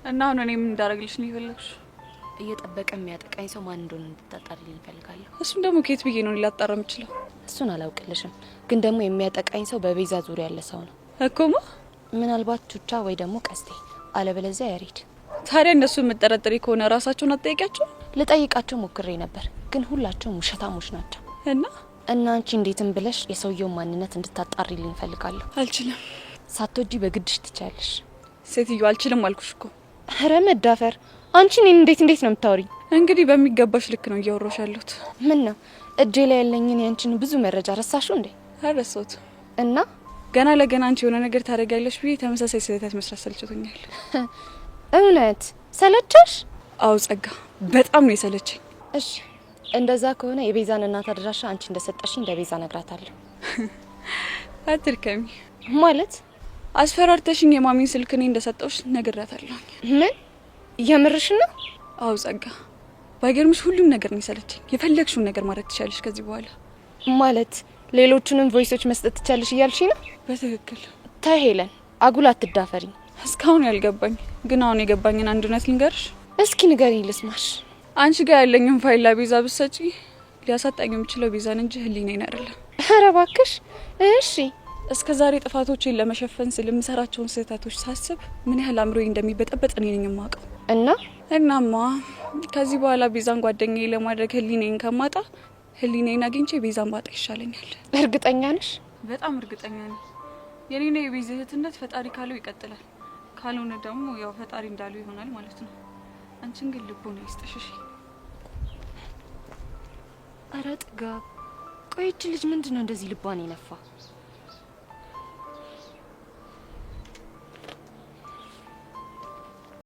እና አሁን እኔ ምን እንዳደርግልሽ ነው የፈለግሽው? እየጠበቀ የሚያጠቃኝ ሰው ማን እንደሆነ እንድታጣሪልኝ እፈልጋለሁ። እሱን ደግሞ ከየት ብዬ ነው ላጣራ የምችለው? እሱን አላውቅልሽም፣ ግን ደግሞ የሚያጠቃኝ ሰው በቤዛ ዙሪያ ያለ ሰው ነው። እኮማ። ምናልባት ቹቻ ወይ ደግሞ ቀስቴ፣ አለበለዚያ ያሬድ። ታዲያ እነሱ የምጠረጥሪ ከሆነ ራሳቸውን አትጠይቂያቸው? ልጠይቃቸው ሞክሬ ነበር፣ ግን ሁላቸውም ውሸታሞች ናቸው። እና? እና አንቺ እንዴትም ብለሽ የሰውየውን ማንነት እንድታጣሪልኝ እፈልጋለሁ። አልችልም። ሳትወጂ በግድሽ ትቻለሽ። ሴትዮ፣ አልችልም አልኩሽ እኮ። ኧረ መዳፈር! አንቺ እኔን እንዴት እንዴት ነው የምታወሪኝ? እንግዲህ በሚገባሽ ልክ ነው እያወራሁሽ ያለሁት። ምን ነው፣ እጄ ላይ ያለኝን ያንቺን ብዙ መረጃ ረሳሽው እንዴ? አልረሳሁትም። እና? ገና ለገና አንቺ የሆነ ነገር ታደርጊያለሽ ብዬ ተመሳሳይ ስህተት መስራት ሰልችቶኛል። እውነት ሰለቸሽ? አዎ ጸጋ፣ በጣም ነው የሰለቸኝ። እሺ፣ እንደዛ ከሆነ የቤዛን እናት አድራሻ አንቺ እንደሰጠሽኝ ለቤዛ እነግራታለሁ። አትድከሚ። ማለት? አስፈራርተሽኝ የማሚን ስልክ እኔ እንደሰጠሁሽ ነግራታለሁ። ምን፣ የምርሽ ነው? አዎ ጸጋ፣ ባይገርምሽ ሁሉም ነገር ነው የሰለቸኝ። የፈለግሽውን ነገር ማድረግ ትችያለሽ ከዚህ በኋላ። ማለት ሌሎቹንም voice ኦች መስጠት ትቻለሽ እያልሽ ነው? በትክክል። ተይ ሄለን፣ አጉል አትዳፈሪኝ። እስካሁን ያልገባኝ ግን አሁን የገባኝን አንድ እውነት ልንገርሽ። እስኪ ንገሪኝ ልስማሽ። አንቺ ጋር ያለኝን ፋይል ለቤዛ ብትሰጪ ሊያሳጣኝ የሚችለው ቤዛን እንጂ ህሊናዬን አይደለም። ኧረ እባክሽ። እሺ። እስከ ዛሬ ጥፋቶቼን ለመሸፈን ስል የምሰራቸውን ስህተቶች ሳስብ ምን ያህል አእምሮዬ እንደሚበጠበጥ እኔ ነኝ የማውቀው። እና? እናማ ከዚህ በኋላ ቤዛን ጓደኛዬ ለማድረግ ህሊናዬን ከማጣ ህሊናዬን አግኝቼ ቤዛን ባጣ ይሻለኛል። እርግጠኛ ነሽ? በጣም እርግጠኛ ነኝ። የኔና የቤዛ እህትነት ፈጣሪ ካለው ይቀጥላል፣ ካልሆነ ደግሞ ያው ፈጣሪ እንዳለው ይሆናል ማለት ነው። አንቺን ግን ልቦና ይስጥሽ። እሺ? ኧረ ጥጋብ! ቆይ ይህች ልጅ ምንድን ነው እንደዚህ ልቧን የነፋ?